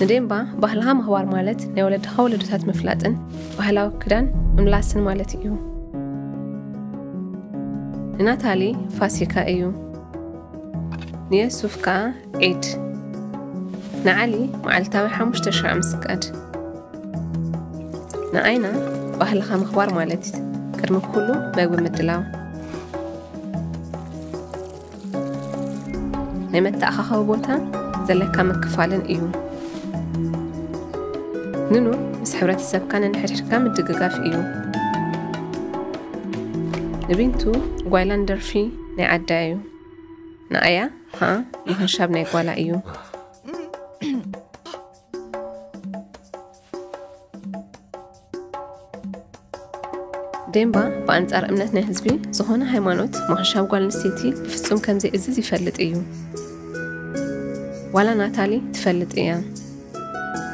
ንዴምባ ባህልኻ ምኽባር ማለት ናይ ወለድኻ ወለዶታት ምፍላጥን ባህላዊ ክዳን ምምላስን ማለት እዩ። ንናታሊ ፋሲካ እዩ። ንየሱፍ ከኣ ዒድ። ንዓሊ መዓልታዊ ሓሙሽተ ሽዑ ምስጋድ። ንኣይና ባህልኻ ምኽባር ማለት እዩ። ቅድሚ ኩሉ መግቢ ምድላው። ናይ መተኣኻኸቢ ቦታ ዘለካ ምክፋልን እዩ። ንኑር ምስ ሕብረተሰብካ ነንሕድሕድካ ምድግጋፍ እዩ። ንቢንቱ ጓይላን ደርፊ ናይ ዓዳ እዩ። ንኣያ ኸኣ ምኽንሻብ ናይ ጓላ እዩ። ዴምባ ብኣንጻር እምነት ናይ ህዝቢ ዝኾነ ሃይማኖት ምኽንሻብ ጓል ኣንስተይቲ ብፍጹም ከም ዘይእዝዝ ይፈልጥ እዩ። ዋላ ናታሊ ትፈልጥ እያ።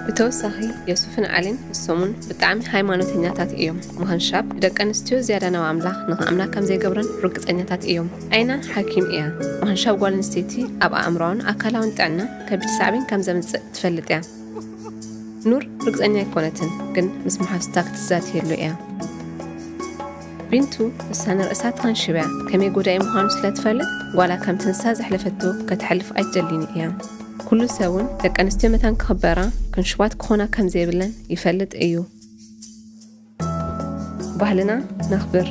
ብተወሳኺ የሱፍን ዓሊን ንሶምን ብጣዕሚ ሃይማኖተኛታት እዮም። ምኽንሻብ ንደቂ ኣንስትዮ ዝያዳ ናብ ኣምላኽ ንኽኣምና ከም ዘይገብረን ርግጸኛታት እዮም። ኣይና ሓኪም እያ። ምኽንሻብ ጓል ኣንስተይቲ ኣብ ኣእምሮኣውን ኣካላውን ጥዕና ከቢድ ሳዕቤን ከም ዘምጽእ ትፈልጥ እያ። ኑር ርግጸኛ ኣይኮነትን፣ ግን ምስ መሓዙታ ክትዛተየሉ እያ። ቢንቱ ንሳ ንርእሳ ተኸንሽብ እያ። ከመይ ጎዳኢ ምዃኑ ስለ ትፈልጥ፣ ጓላ ከምቲ ንሳ ዘሕለፈቶ ከተሕልፍ ኣይትደልን እያ። ኩሉ ሰብ እውን ደቂ ኣንስትዮ መታን ክኽበራ፣ ክንሽባት ክኾና ከም ዘይብለን ይፈልጥ እዩ። ባህልና ነኽብር፣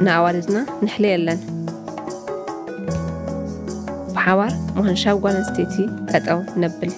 ንኣዋልድና ንሕለየለን። ብሓባር ምኽንሻብ ጓል ኣንስተይቲ ጠጠው ነብል።